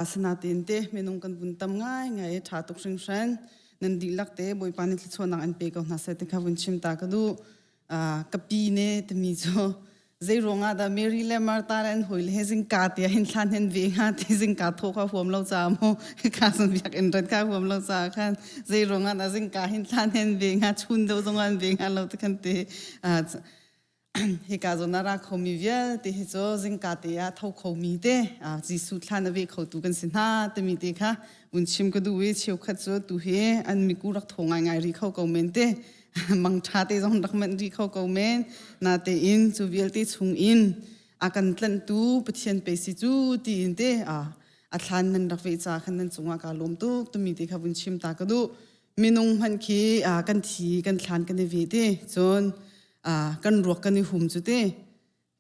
Asinain te minung kan vun tam ngaingai i ṭha tuk hringhran. Nan dihlak te Bawipa nih thluachuahnak an pe ko hna seh ti kha vun chim ta ka duh. Ka pi ne timi cu zei ruangah dah Mary le Martha le an hawi le he zingka tia hin thlan hen ve hnga ti zingka thaw kha huam lo ca mu ka zan biakinn rat kha huam lo ca khan zei ruangah dah zingka hin thlan hen ve hnga chun deuh zong an ve hnga lo ti khan te Hika zawn ah ra khomi vialte hi cu zingka te ah tho khomi te Jesuh thlan a veh khotu kan si hna timi te kha vun chim ka duh i cheukhat cu tu hi an miku rak tho ngaingai rih kho ko men te mangṭha te zong rak manh rih kho ko men natein cu vialte chung in a kan tlanhtu Pathian pe si cu tiin te a thlan nan rak veh ca khan nan cungah kaa lawm tuk timi te kha vun chim ta ka duh minung hmanh khi kan thi kan thlan kan i ve te cun kan ruak kan i hum cu te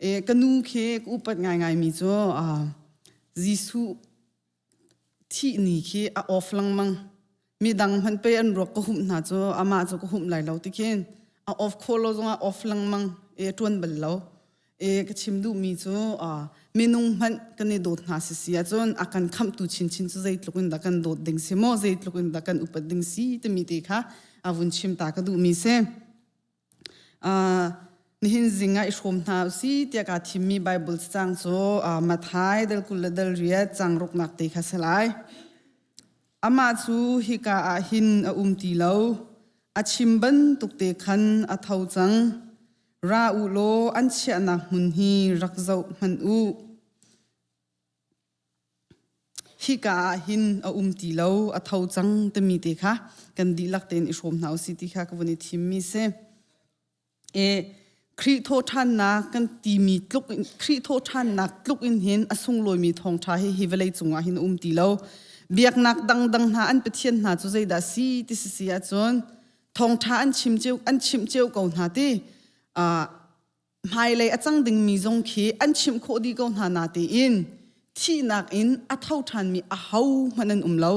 e ka nu khi ka upat ngaingai mi cu Jesuh thih ni khi a off lengmang midang hmanh pe an ruak ka humh hna cu amah cu ka humh lai lo ti khin a off khawh lo zongah off lengmang e ṭuan bal lo E ka chim duhmi cu minung hmanh kan i dawt hna si si ahcun a kan khamhtu chinchin cu zeitluk in dah kan dawt ding si maw zeitluk in dah kan upat ding si timi te kha a vun chim ta ka duhmi si. Nihin zing ah i hrawm hna usi tiah kaa thimmi Bible cacang cu Matthai dal 20 le dal riat cang ruknak te kha si lai. Amah cu hika ah hin a um ti lo. A chim bantuk te khan a tho cang. Ra u law an chiahnak hmun hi rak zoh hmanh u. Hika ah hin a um ti lo, a tho cang timi te kha kan dihlak tein i hrawm hna usih ti kha ka vun i thimmi si. E Khrih thawhṭhannak kan timi tluk in Khrih thawhṭhannak tluk in hin a sunglawimi thawngṭha hi hi vawlei cungah hin a um ti lo. Biaknak dangdang hna an pathian hna cu zeidah si ti si si ahcun thawngṭha an chim cio an chimh cio ko hna ti hmailei a cang dingmi zong khi an chimh khawh dih ko hna na tiin thihnak in a tho ṭhanmi aho hmanh an um lo.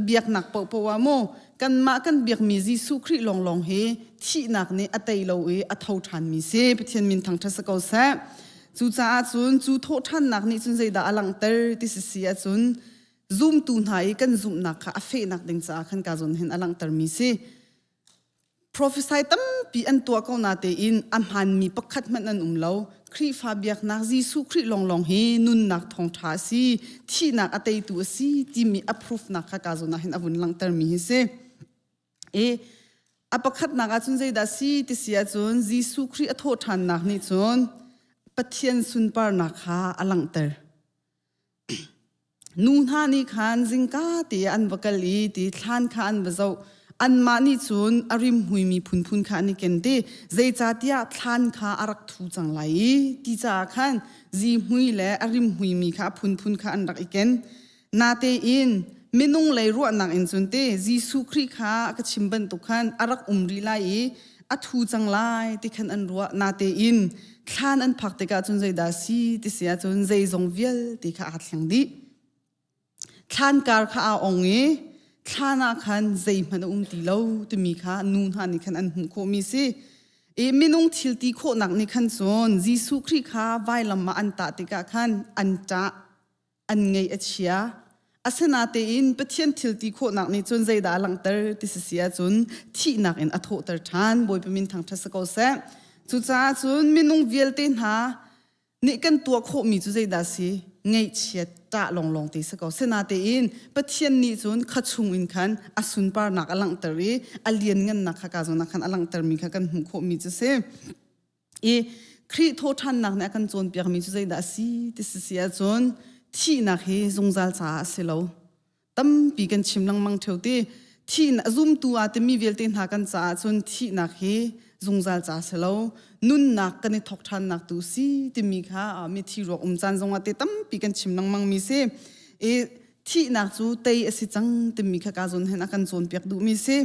Biaknak paohpaoh ah maw kanmah kan biakmi Jesuh Khrih lawnglawng hi thihnak nih a tei lo i a tho ṭhanmi si. Pathian min thangṭhat si ko seh. Cucaah cun cu thawhṭhannak nih cun zeidah a langhter ti si si ahcun zumtu hna i kan zumhnak kha a fehnak ding caah khan ka zawn hin a langhtermi si. Prophesy tampi an tuah ko natein a hmaanmi pakhat hmanh an um lo. Khrihfa biaknak Jesuh Khrih lawnglawng hi nunnak thawngṭha a si, thihnak a teitu a si timi a proof-nak kha ka zawn ah hin a vun langhtermi hi si. I a pakhatnak ahcun zeidah si ti si ahcun Jesuh Khrih a thawhṭhannak nih cun Pathian sunparnak kha a langhter. Nu hna nih khan zingka te ah an va kal i ti thlan kha an va zoh. Anmah nih cun a rimhmuimi phunphun kha an i ken ti. Zeicahtiah thlan kha a rak thu cang lai i ti caah khan zihmui le a rimhmuimi kha a phunphun kha an rak i ken. Natein minung lei ruahnak in cun te Jesuh Khrih kha ka chim bantuk khan a rak um rih lai i a thu cang lai ti khan an ruah. Natein thlan an phak tikah cun zeidah si ti si ahcun zeizong vialte kha aa thleng dih. Thlan kar kha aa ong i thlan ah khan zeihmanh a um ti lo timi kha nu hna nih khan an hmuh khawhmi si. I minung thil ti khawhnak nih khan cun Jesuh Khrih kha vailam ah an tah tikah khan an ṭah an ngaih a chia. Asinatein Pathian thil ti khawhnak nih cun zeidah a langhter ti si si ahcun thihnak in a thawhter ṭhan. Bawipa min thangṭhat si ko seh. Cucaah cun minung vialte hna nih kan tuah khawhmi cu zeidah si? Ngaihchiat ṭah lawnglawng te si ko. Sinatein Pathian nih cun kha chung in khan a sunparnak a langhter i a lianngannak kha ka zawn ah khan a langhtermi kha kan hmuh khawhmi cu si. I Khrih thawhṭhannak nih a kan cawnpiakmi cu zeidah a si ti si si ahcun thihnak hi zungzal caah a si lo. Tampi kan chim lengmang ṭheo ti. Thihnak zumtu aa timi vialte hna kan caah cun thihnak hi zungzal ca a si lo. Nunnak kan i thawk ṭhannak tu si timi kha mithi ruak um caan zongah te tampi kan chim lengmang mi si. I thihnak cu tei a si cang timi kha ka zawn hin a kan cawnpiak duhmi si.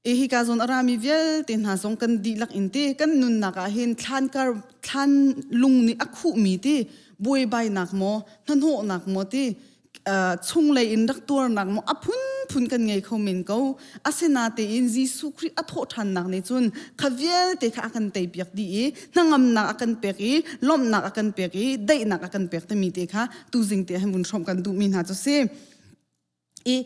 E hika zawn a rami vialte hna zong kan dihlak in te kan nunnak ah hin thlan kar thlan lung nih a khuhmi ti buaibainak maw hnahnawhnak maw ti chunglei in rak tuarnak maw a phun phunphun kan ngei kho men ko. Asinatein Jesuh Khrih a thawhṭhannak nih cun kha vialte kha a kan teipiak dih i hnangamnak a kan pek i lawmhnak a kan pek i daihnak a kan pek timi te kha tuzing te han vun hrawmh kan duhmi hna cu si. I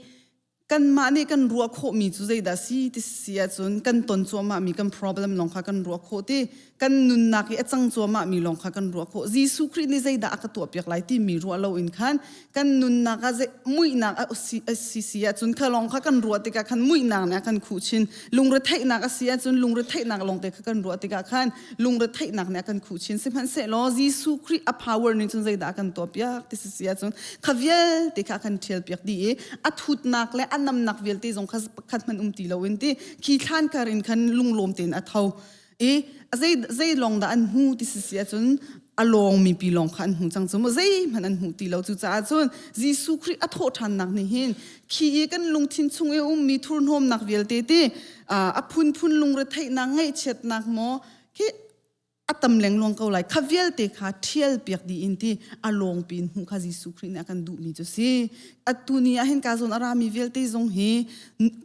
kanmah nih kan ruah khawhmi cu zeidah si ti si ahcun kan ton cuahmahmi kan problem lawng kha kan ruah khawh ti kan nunnak i a cang cuahmahmi lawng kha kan ruah khawh. Jesuh Khrih nih zeidah a ka tuahpiak lai timi ruah loin khan kan nunnak ah muihnak a si si ahcun kha lawng kha kan ruah tikah khan muihnak nih a kan khuh chin. Lungretheihnak a si ahcun lungretheihnak lawngte kha kan ruah tikah khan lungretheihnak nih a kan khuh chin. Sihmanhsehlaw Jesuh Khrih a power nih cun zeidah a kan tuahpiak ti si si ahcun kha vialte kha a kan ṭhialpiak dih i a thutnak le a namnak vialte zong kha pakhat hmanh um ti loin ti khi thlan kar in khan lunglawm tein a tho. I zei zei lawng dah an hmu ti si si ahcun a lawngmi pi lawng kha an hmu cang cu mu zeihmanh an hmu ti lo cucaah cun Jesuh Khrih a thawhṭhannak nih hin khi i kan lungthin chung i ummi thurhnawmnak vialte ti a phunphun lungretheihnak ngaihchiatnak maw khi a tam lengluang ko lai kha vialte kha ṭhial piak dih in ti a lawng pin hmuh kha Jesuh Khrih nih a kan duhmi cu si atu ni ah hin ka zawn a rami vialte zong hi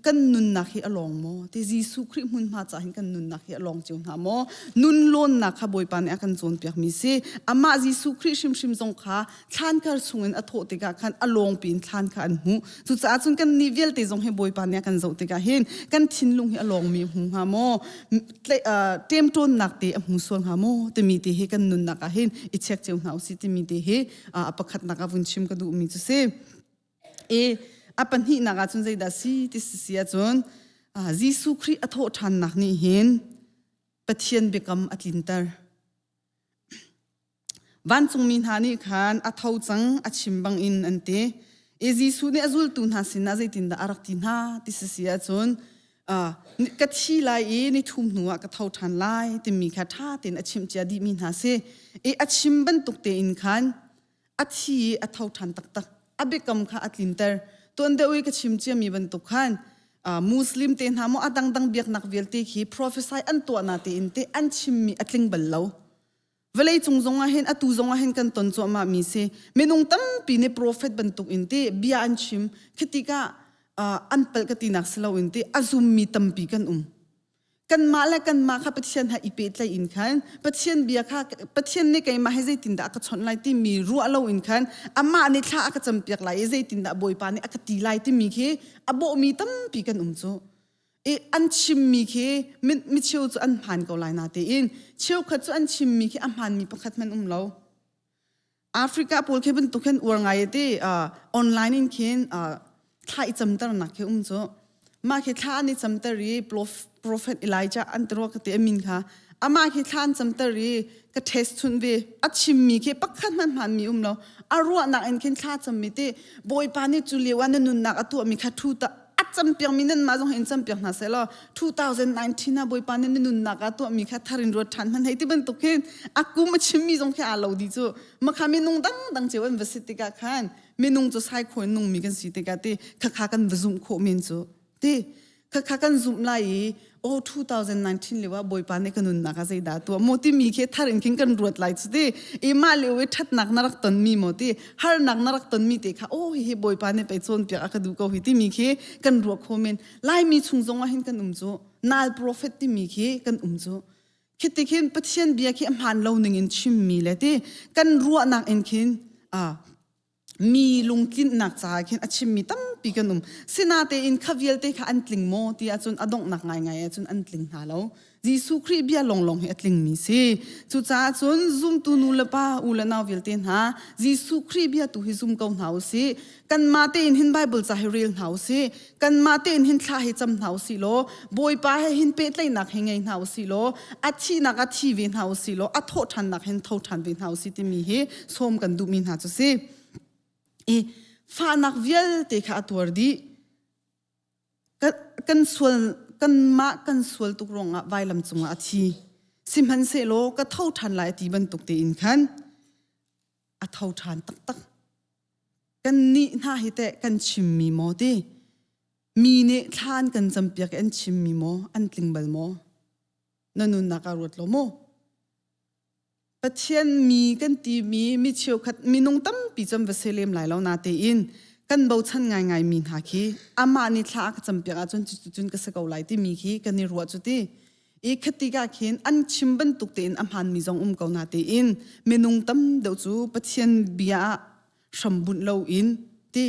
kan nunnak hi a lawng maw ti Jesuh Khrih hmunhma ca hin kan nunnak hi a lawng cio hna maw nun lawnnak kha Bawipa nih a kan cawnpiak mi si amah Jesuh Khrih hrimhrim zong kha thlankar chungin a thawh tikah khan a lawng piin thlan kha an hmuh cucaah cun kan nih vialte zong hi Bawipa nih a kan zoh tikah hin kan thinlung hi a lawngmi a hmu hnga maw ṭemṭawnnak te a hmu sual hnga maw timi te hi kan nunnak ah hin i check cio hna usih timi te hi a pakhatnak ah vun chim ka duhmi cu si. I a pahnihnak ah cun zeidah si ti si ahcun Jesuh Khrih a thawh ṭhannak nih hin Pathian biakam a tlinter. Vancungmi hna nih khan a tho cang a chim bangin an ti. I Jesuh nih a zultu hna sinah zeitindah a rak ti hna ti si si ahcun ka thi lai i ni thum hnuah ka tho ṭhan lai timi kha ṭha tein a chimh cia dihmi hna si. I a chim bantuk tein khan a thi i a tho ṭhan taktak. A biakam kha a tlinter. Tuan deuh i ka chim ciami bantuk khan Muslim te hna maw a dangdang biaknak vialte khi prophesy an tuah na tein te an chimmi a tling bal lo. Vawleicung zong ah hin atu zong ah hin kan ton cuahmah mi si. Minung tampi nih prophet bantuk in ti bia an chim. Khi tikah an palh ka tinak si loin ti a zummi tampi kan um. Kanmah le kanmah kha Pathian ha i pehtlaih in khan Pathian bia kha Pathian nih keimah hi zeitindah a ka chawnh lai timi ruah lo in khan amah nih thla a ka campiak lai i zeitindah Bawipa nih a ka ti lai timi khi a bawhmi tampi kan um cu. I an chimmi khi mi cheu cu an hmaan ko lai natein cheukhat cu an chimmi khi a hmaanmi pakhat hmanh um lo. Africa pawl khi bantuk hin uar ngai ti online in khin thla i camternak khi um cu. Mah khi thla an i camter i Prophet Elijah an ti rua ka ti a min kha. Amah khi thla an camter i ka test chun ve. A chimmi khi pakhat hmanh hmaanmi um lo. A ruahnak in khin thla cammi ti Bawipa nih cu lio ah na nunnak a tuahmi kha thu ta a campiakmi nanmah zong hin campiak hna seh law 2019 ah Bawipa nih na nunnak ah tuahmi kha thar in ruat ṭhan hmanh hei ti bantuk hin a kum a chimmi zong khi aa lo dih cu makha minung dangdang cio an va si tikah khan minung cu saikhawi nungmi kan si tikah ti khakha kan va zumh khawh men cu ti khakha kan zumh lai i oh 2019 lio ah Bawipa nih ka nunnak ah zeidah tuah maw timi khi thar in khin kan ruat lai cu ti i mah lio i ṭhatnak na rak tonmi maw ti harnak na rak tonmi te kha oh hihi Bawipa nih pei cawnpiak a ka duh ko hi timi khi kan ruah kho men Laimi chung zong ah hin kan um cu nal prophet timi khi kan um cu khi ti khin Pathian bia khi a hmaan lo ning in chimmi le ti kan ruahnak in khin mi lungtlinhnak caah khin a chimmi tampi kan um. Sinatein kha vialte kha an tling maw ti ahcun a donghnak ngaingai ahcun an tling hna lo. Jesuh Khrih bia lawnglawng hi a tlingmi si. Cucaah cun zumtu nu le pa, u le nau vialte hna, Jesuh Khrih bia tu hi zum ko hna u sih. Kanmah tein hin Bible ca hi rel hna u sih. Kanmah tein hin thla hi cam hna u sih law, Bawipa he hin pehtlaihnak hi ngei hna u sih law, a thihnak ah thi ve hna u sih law, a thawhṭhannak hin tho ṭhan ve hna u sih timi hi sawm kan duhmi hna cu si. I fahnak vialte kha a tuar dih. Kan sual kanmah kan sual tuk ruangah vailam cungah a thi. Sihmanhsehlaw ka tho ṭhan lai ti bantuk tein khan a tho ṭhan taktak. Kannih hna hi teh kan chimmi maw ti? Mi nih thla an kan campiak i an chimmi maw? An tling bal maw? Na nunnak ah ruat lo maw? Pathian mi kan timi mi cheukhat minung tampi cu an va si lem lai lo natein. Kan bochan ngaingai mi hna khi amah nih thla a ka campiak ahcun cuticun ka si ko lai timi khi kan i ruah cu ti. I khatik ah khin an chim bantuk tein a hmaanmi zong um ko na tein minung tam deuh cu Pathian bia ah hrambunh loin ti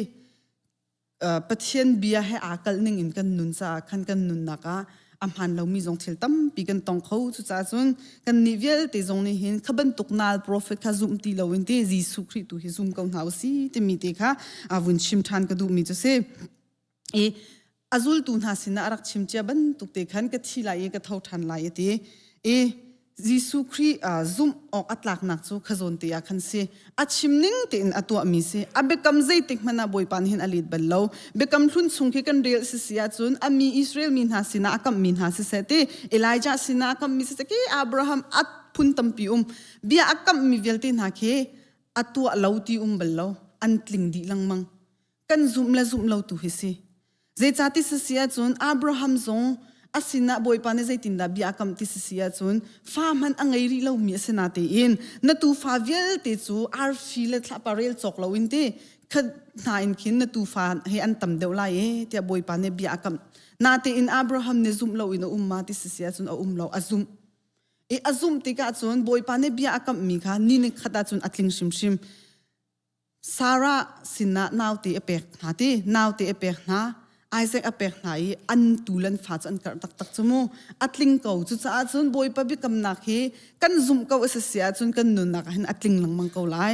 Pathian bia he aa kalh ning in kan nun caah khan kan nunnak ah a hmaan lomi zong thil tampi kan tong kho. Cucaah cun kannih vialte zong nih hin kha bantuk nal profet kha zum ti loin te Jesuh Khrih tu hi zum ko hna usih timi te kha vun chim ṭhan ka duhmi cu si. I a zultu hna sinah a rak chim cia bantuk te khan ka thi lai i ka tho ṭhan lai a ti. I Jesuh Khrih zumh awk a tlaknak cu kha zawn te ah khan si. A chim ning tein a tuahmi si. A biakam zeitik hmanh ah Bawipa nih hin a let bal lo. Biakam hlun chung khi kan rel si si ahcun a mi Israel mi hna sinah a kamhmi hna siseh ti Elijah sinah a kamhmi siseh ki Abraham a phun tampi um. Bia a kamhmi vialte hna khi a tuah lo ti um bal lo. An tling dih lengmang. Kan zumh le zumh lo tu hi si. Zeicati si ahcun Abraham zong a sinah Bawipa nih zeitindah bia a kamh ti si ahcun fa hmanh a ngei rih lomi a si natein na tufa vialte cu arfi le thlapa rel cawk loin ti kha hna in khin na tufa he an tam deuh lai e tiah Bawipa nih bia a kamh. Natein Abraham nih zumh loin a um ma ti si ahcun a um lo a zumh. I a zumh tikah cun Bawipa nih bia a kamhmi kha ni ni khat ahcun a tling hrimhrim. Sarah sinah naute a pek hna ti naute a pek hna Isaac a pek hna i an tu le an fa cu an karh taktak cu mu a tling ko cucaah cun Bawipa biakamnak hi kan zumh ko a si si ahcun kan nunnak ah hin a tling lengmang ko lai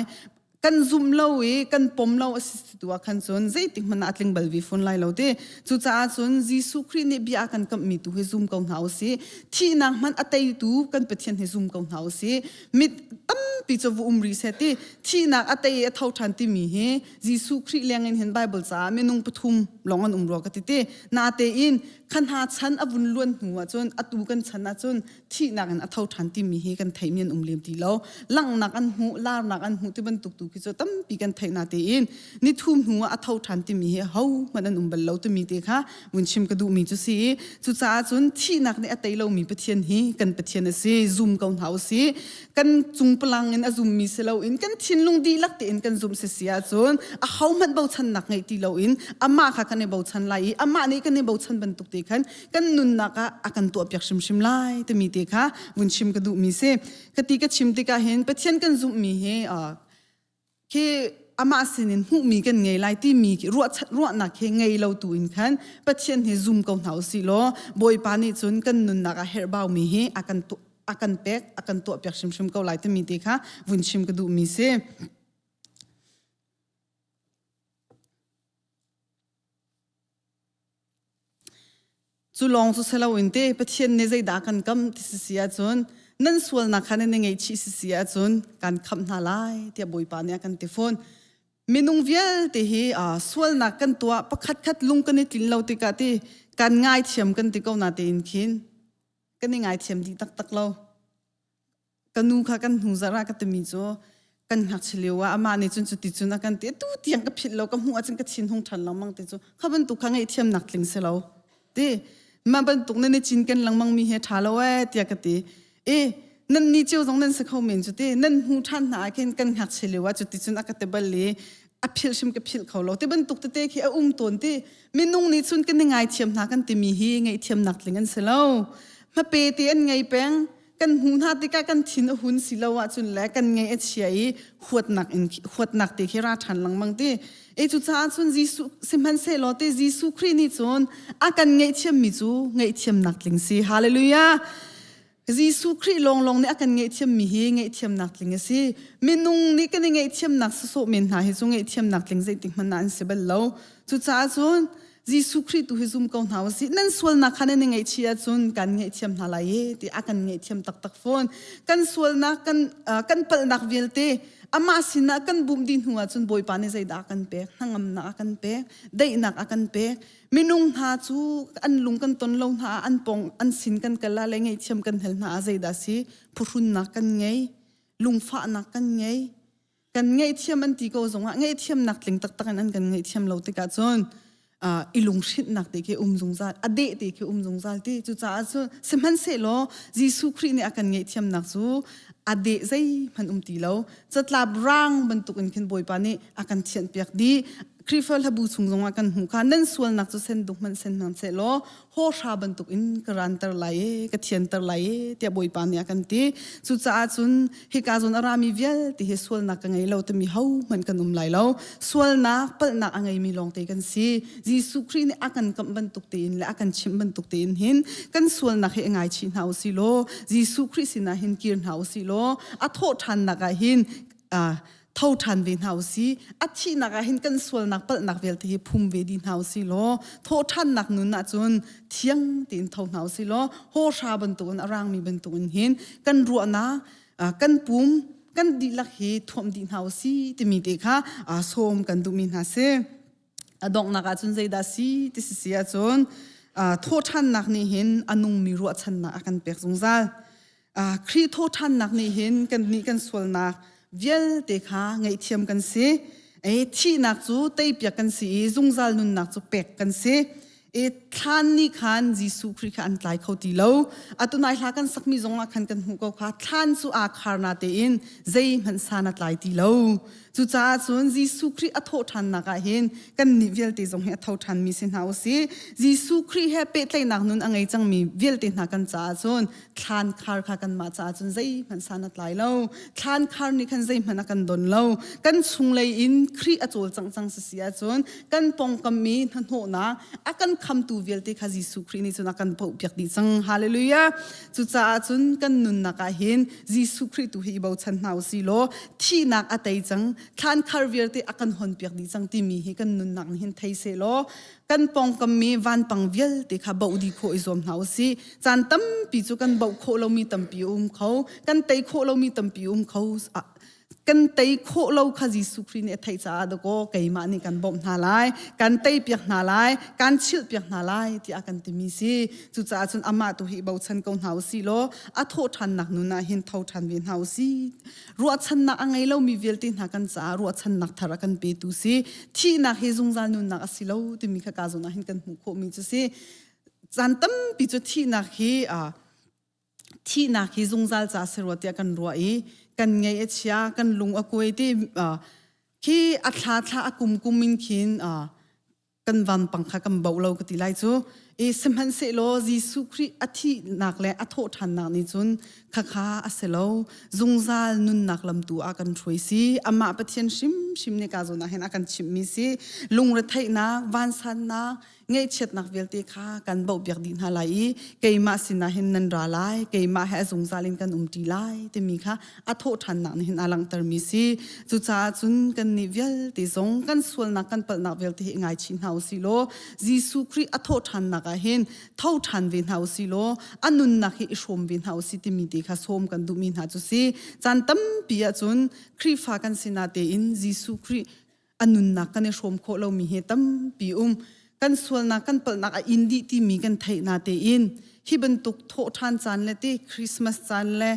kan zumh lo i kan pom lo a si tu ah khan cun zeitik hmanh ah a tling bal ve fawn lai lo ti cucaah cun Jesuh Khrih nih bia a kan kamhmi tu hi zum ko hna usih thihnak hmanh a teitu kan Pathian hi zum ko hna usih mit tampi cu va um rih seh ti thihnak a tei i a tho ṭhan timi hi Jesuh Khrih leng in hin Bible caah minung pathum lawng an um rua ka ti ti natein kha hna chan a vun luan hnu ahcun atu kan chan ahcun thihnak in a tho ṭhan timi hi kan theimi an um lem ti lo langhnak an hmuh larnak an hmuh ti bantuk tu khi cu tampi kan theih natein ni thum hnu ah a tho ṭhan timi hi ho hmanh an um bal lo timi te kha vun chim ka duhmi cu si i cucaah cun thihnak nih a tei lomi Pathian hi kan Pathian a si zum ko hna usih kan cungpalang in a zummi si loin kan thinlung dihlak tein kan zumh si si ahcun a ho hmanh bochannak ngeih ti loin amah kha kan i bochan lai i amah nih kan i bochan bantuk te khan kan nunnak ah a kan tuahpiak hrimhrim lai timi te kha vun chim ka duhmi si ka ti ka chim tikah hin Pathian kan zumhmi hi khi amah sinin hmuhmi kan ngei lai timi ruahnak khi ngei lo tu in khan Pathian hi zum ko hna usih law Bawipa nih cun kan nunnak ah herhbaumi hi a kan a kan pek a kan tuahpiak hrimhrim ko lai timi te kha vun chim ka duhmi si. Cu lawng cu si loin te Pathian nih zeidah kan kam ti si si ahcun nan sualnak kha nan i ngaihchih si si ahcun kan khamh hna lai tiah Bawipa nih a kan ti fawn. Minung vialte hi sualnak kan tuah pakhat khat lung kan i tlin lo tikah ti kan ngaithiam kan ti ko na tein khin kan i ngaithiam dih taktak lo. Ka nu kha kan hnu zarh ah ka timi cu kan ngakchia lio ah amah nih cun cuti cun a kan ti tu tiang ka philh lo ka hmuh ahcun ka thin hung ṭhan lengmang ti cu kha bantuk kha ngaihthiamnak tling si lo ti mah bantuk nan i cinken lengmang mi hi ṭha lo ee tiah ka ti i nan ni cio zong nan si kho men cu ti nan hmu ṭhan hna ah khin kan ngakchia lio ah cuti cun a ka ti bal i a philh hrim ka philh kho lo ti bantuk tete khi a um tawn ti minung nih cun kan i ngaithiam hna kan timi hi ngaihthiamnak tling an si lo hmape te an ngei peng kan hmuh hna tikah kan thin a hun si lo ahcun le kan ngaih a chia i huatnak in huatnak te khi ra ṭhan lengmang ti e cucaah cun Jesuh sihmanhsehlaw te Jesuh Khrih nih cun a kan ngaihthiammi cu ngaihthiamnak tling si hallelujah Jesuh Khrih lawnglawng nih a kan ngaihthiammi hi ngaihthiamnak tling a si minung nih kan i ngaihthiamnak sawsawh men hna hi cu ngaihthiamnak tling zeitik hmanh ah an si bal lo cucaah cun Jesuh Khrih tu hi zum ko hna usih. Nan sualnak kha nan i ngaihchih ahcun kan ngaihthiam hna lai i ti a kan ngaihthiam taktak fawn. Kan sualnak kan kan palhnak vialte amah sinah kan bumh dih hnu ahcun Bawipa nih zeidah a kan pek? Hnangamnak a kan pek, daihnak a kan pek. Minung hna cu an lung kan ton lo hna ah an pong an sin kan kal ah le ngaihthiam kan hal hna ah zeidah si? Phuhrunnak kan ngei, lungfahnak kan ngei. Kan ngaihthiam an ti ko zongah ngaihthiamnak tling taktak in an kan ngaihthiam lo tikah cun i lunghrinhnak te khi um zungzal a deh te khi um zungzal ti cucaah cun sihmanhsehlaw Jesuh Khrih nih a kan ngaihthiamnak cu a deh zeihmanh um ti lo catlap rang bantuk in khin Bawipa nih a kan thianhpiak dih. Khrihfa hlabu chung zongah kan hmuh kha nan sualnak cu sen duk hmanh sen hmang seh law hawhra bantuk in ka ranter lai e ka thianter lai e tiah Bawipa nih a kan ti. Cucaah cun hika zawn a rami vialte hi sualnak ka ngei lo timi hohmanh kan um lai lo. Sualnak palhnak a ngeimi lawngte kan si. Jesuh Khrih nih a kan kamh bantuk tein le a kan chimh bantuk tein hin kan sualnak hi i ngaichih hna u si law Jesuh Khrih sinah hin kir hna u si law a thawh ṭhannak ah hin tho ṭhan ve hna u si. A thihnak ah hin kan sualnak palhnak vialte hi phum ve dih hna u si law thawh ṭhannak nun ah cun thiang tein tho hna u si law hawhra bantukin a rangmi bantukin hin kan ruahnak kan pum kan dihlak hi thuamh dih hna u si timi te kha sawm kan duhmi hna si. A donghnak ah cun zeidah si ti si si ahcun thawhṭhannak nih hin a nungmi ruahchannak a kan pek zungzal. Khrih thawhṭhannak nih hin kannih kan sualnak vialte kha ngaihthiam kan si. Thihnak cu teipiak kan si i zungzal nunnak cu pek kan si. Thlan nih khan Jesuh Khrih kha an tlai kho ti lo. Atu nai hla kan sakmi zongah khan kan hmuh ko kha thlan cu aa khar na tein zeihmanh san a tlai ti lo. Cucaah cun Jesuh Khrih a thawhṭhannak ah hin kannih vialte zong hi a tho ṭhanmi si hna u sih. Jesuh Khrih he pehtlaihnak nun a ngei cangmi vialte hna kan caah cun thlan khar kha kanmah caah cun zeihmanh san a tlai lo. Thlan khar nih khan zeihmanh a kan don lo. Kan chunglei in Khrih a cawlcangh cang si si ahcun kan pawngkam i hnahnawhnak a kan khamtu vialte kha Jesuh Khrih nih cun a kan pohpiak dih cang. Hallelujah. Cucaah cun kan nunnak ah hin Jesuh Khrih tu hi i bochan hna u si law thihnak a tei cang thlan khar vialte a kan honpiak dih cang timi hi kan nunnak nih hin thei seh law kan pawngkam mi vanpang vialte kha boh dih khawh i zuam hna u sih. Caan tampi cu kan boh khawh lomi tampi um kho, kan tei khawh lomi tampi um kho. Kan tei khawh lo kha Jesuh Khrih nih a theih caah dakaw keimah nih kan bawmh hna lai, kan tei piak hna lai, kan chilh piak hna lai tiah kan timi si. Cucaah cun amah tu hi bochan ko hna u sih law a thawh ṭhannak nun ah hin tho ṭhan ve hna u sih. Ruahchannak a ngei lomi vialte hna kan caah ruahchannak thar a kan petu si. Thihnak hi zungzal nunnak a si lo timi kha ka zawn ah hin kan hmuh khawhmi cu si. Caan tampi cu thihnak hi thihnak hi zungzal ca si rua tiah kan ruah i kan ngaih a chia kan lung a kuai ti khi a thla thla a kum kum in khin kan vampang kha kan boh lo ka ti lai cu. I sihmanhsehlaw Jesuh Khrih a thihnak le a thawhṭhannak nih cun khakha a si lo. Zungzal nunnak lamtu ah kan hruai si. Amah Pathian hrimhrim nih ka zawn ah hin a kan chimhmi si. Lungretheihnak vansannak ngaihchiatnak vialte kha kan bohpiak dih hna lai i keimah sinah hin nan ra lai, keimah he a zungzal in kan umṭi lai timi kha a thawhṭhannak nih hin a langhtermi si. Cucaah cun kannih vialte zong kan sualnak kan palhnak vialte hi ngaichih hna u sih law Jesuh Khrih a thawhṭhannak ah hin tho ṭhan ve hna u sih law a nunnak hi i hrawm ve hna u sih timi te kha sawm kan duhmi hna cu si. Caan tampi ahcun Khrihfa kan sinah tein Jesuh Khrih a nunnak kan i hrawm khawh lomi hi tampi um. Kan sualnak kan palhnak a in dih timi kan theih na tein hi bantuk thawhṭhan caan le te Christmas caan le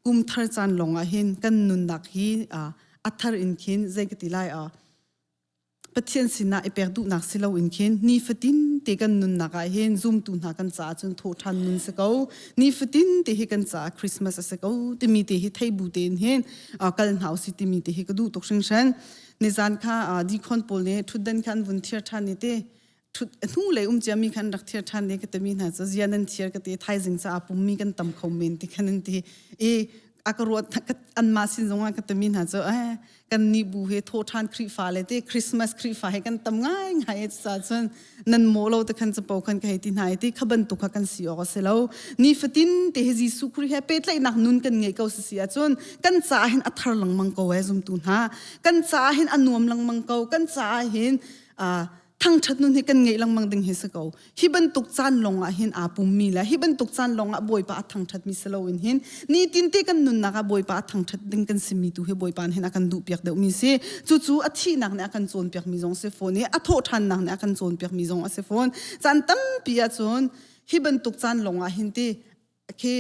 kum thar caan lawng ah hin kan nunnak hi a thar in khin zei ka ti lai Pathian sinah i pek duhnak si loin khin nifatin te kan nunnak ah hin zumtu hna kan caah cun thawhṭhan nun si ko nifatin te hi kan caah Christmas a si ko timi te hi thei bu tein hin kal hna usih timi te hi ka duh tuk hringhran. Nizan kha dikhon pawl nih ṭhutdan kha an vun thiar ṭhan i te ṭhut hnu lei um ciami khan rak thiar ṭhan ne ka timi hna cu zia nan thiar ka ti thaizing caah pummi kan tam kho men ti khan an ti i a ka ruat anmah sin zongah ka timi hna cu eh kan nih bu he tho ṭhan Khrihfa le te Christmas Khrihfa he kan tam ngai ngai e ca cun nan maw lo te khan capo khan ka hei ti hna i ti kha bantuk kha kan si awk a si lo. Nifatin te hi Jesuh Khrih he pehtlaihnak nun kan ngei ko si si ahcun kan caah hin a thar lengmang ko e zumtu hna. Kan caah hin a nuam lengmang ko. Kan caah hin thangṭhat nun hi kan ngeih lengmang ding hi si ko. Hi bantuk caan lawng ah hin aa pummi le hi bantuk caan lawng ah Bawipa a thangṭhatmi si loin hin nitin te kan nunnak ah Bawipa a thangṭhat ding kan simi tu hi Bawipa nih hin a kan duhpiak deuhmi si. Cucu a thihnak nih a kan cawnpiakmi zong si fawn i a thawhṭhannak nih a kan cawnpiakmi zong a si fawn. Caan tampi ahcun hi bantuk caan lawng ah hin ti khi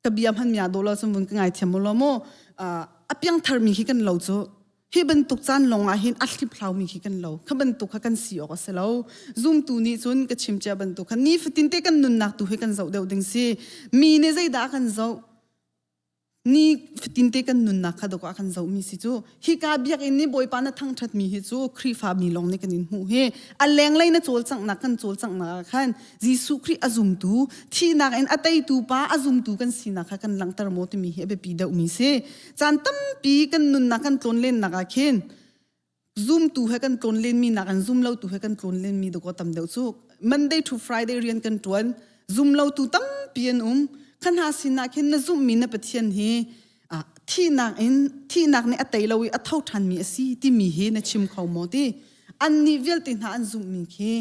ka bia hman mi ah dawh lo cun vun ka ngaithiam mu law mu a piangthar mi khi kan lo cu hi bantuk caan lawng ah hin a hlip mi khi kan lo kha bantuk kha kan si awk a si lo zumtu nih cun ka chim cia bantuk kha nifatin te kan nunnak tu hi kan zoh deuh ding si mi nih zeidah kan zoh. Ni fatinte kan nunnak kha dawk ah kan zohmi si cu hika biakinn nih Bawipa na thangṭhatmi hi cu Khrihfa mi lawng nih kan in hmuh hi. A lenglei na cawlcanghnak kan cawlcanghnak ah khan Jesuh Khrih a zumtu, thihnak in a teitu pa a zumtu kan sinak kha kan langhter maw timi hi a biapi deuhmi si. Caan tampi kan nunnak kan tlawnlennak ah khin zumtu he kan tlawn lenmi nakin zumlotu he kan tlawn lenmi dawkaw tam deuh cu. Monday to Friday rian kan ṭuan, zumlotu tampi an um. Kha hna sinah khin na zumhmi na Pathian hi thihnak in thihnak nih a tei lo i a tho ṭhanmi a si timi hi na chim kho maw ti? Annih vialte hna an zumhmi khi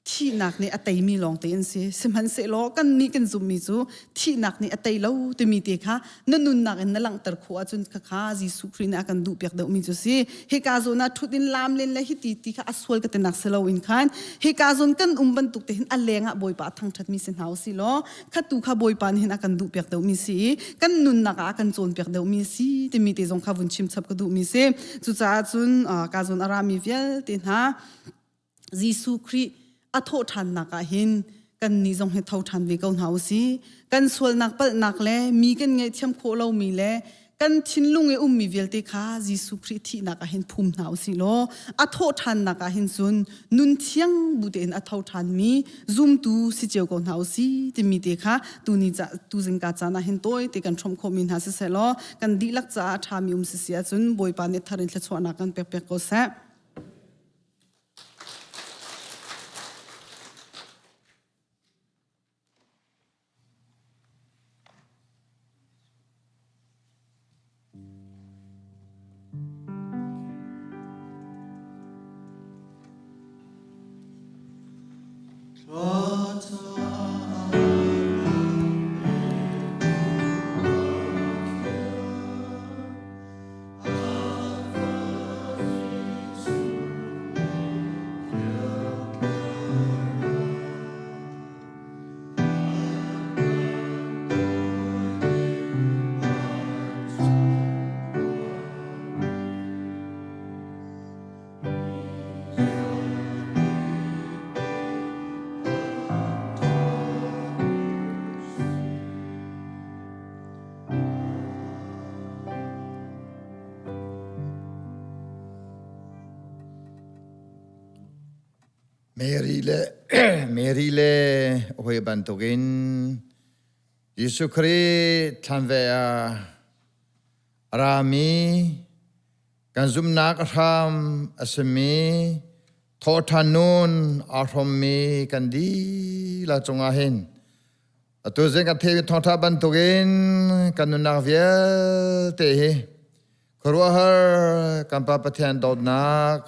thihnak nih a teimi lawngte an si. Sihmanhsehlaw kannih kan zumhmi cu thihnak nih a tei lo timi te kha na nunnak in na langhter khawh ahcun khakha Jesuh Khrih nih a kan duhpiak deuhmi cu si. Hika zawn ah ṭhut in laam len le hiti ti kha a sual ka tinak si loin khan hika zawn kan um bantuk te hin a leng ah Bawipa a thangṭhatmi si hna usih law khatu kha Bawipa nih hin a kan duhpiak deuhmi si i kan nunnak ah a kan cawnpiak deuhmi si timi te zong kha vun chim chap ka duhmi si. Cucaah cun ka zawn a rami vialte hna Jesuh Khrih a thawhṭhannak ah hin kannih zong hi tho ṭhan ve ko hna u sih. Kan sualnak palhnak le mi kan ngaihthiam khawh lomi le kan thinlung i ummi vialte kha Jesuh Khrih thihnak ah hin phum hna u sih law a thawhṭhannak ah hin cun nun thiang bu tein a tho ṭhanmi zumtu si cio ko hna u sih timi te kha tuni ca tuzingka caan ah hin tawi te kan hrawmh khawhmi hna siseh law kan dihlak caah a ṭhami um si si ahcun Bawipa nih thar in thluachuahnak kan pek piak ko seh. Mary le Mary le hawi bantukin Jesuh Khrih thlan ve ah a rami kan zumhnak a hram a simi thawhṭhan nun aa hrawmmi kan dihlak cungah hin Atu zing kan theimi thawngṭha bantukin kan nunnak vialte hi khuaruahhar kan Pa Pathian dawtnak,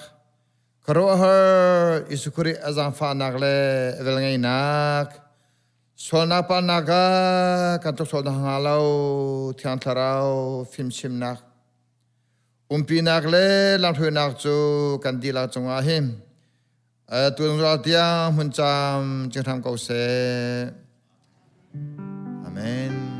khuaruahhar Jesuh Khrih a zaangfahnak le a velngeihnak, sualnak palnak ah kan tluksual hnga lo Thiang Thlarau fimchimnak, umpinak le lamhruainak cu kan dihlak cungah hin Tuan tiang hmun cam cing hram ko seh. Amen.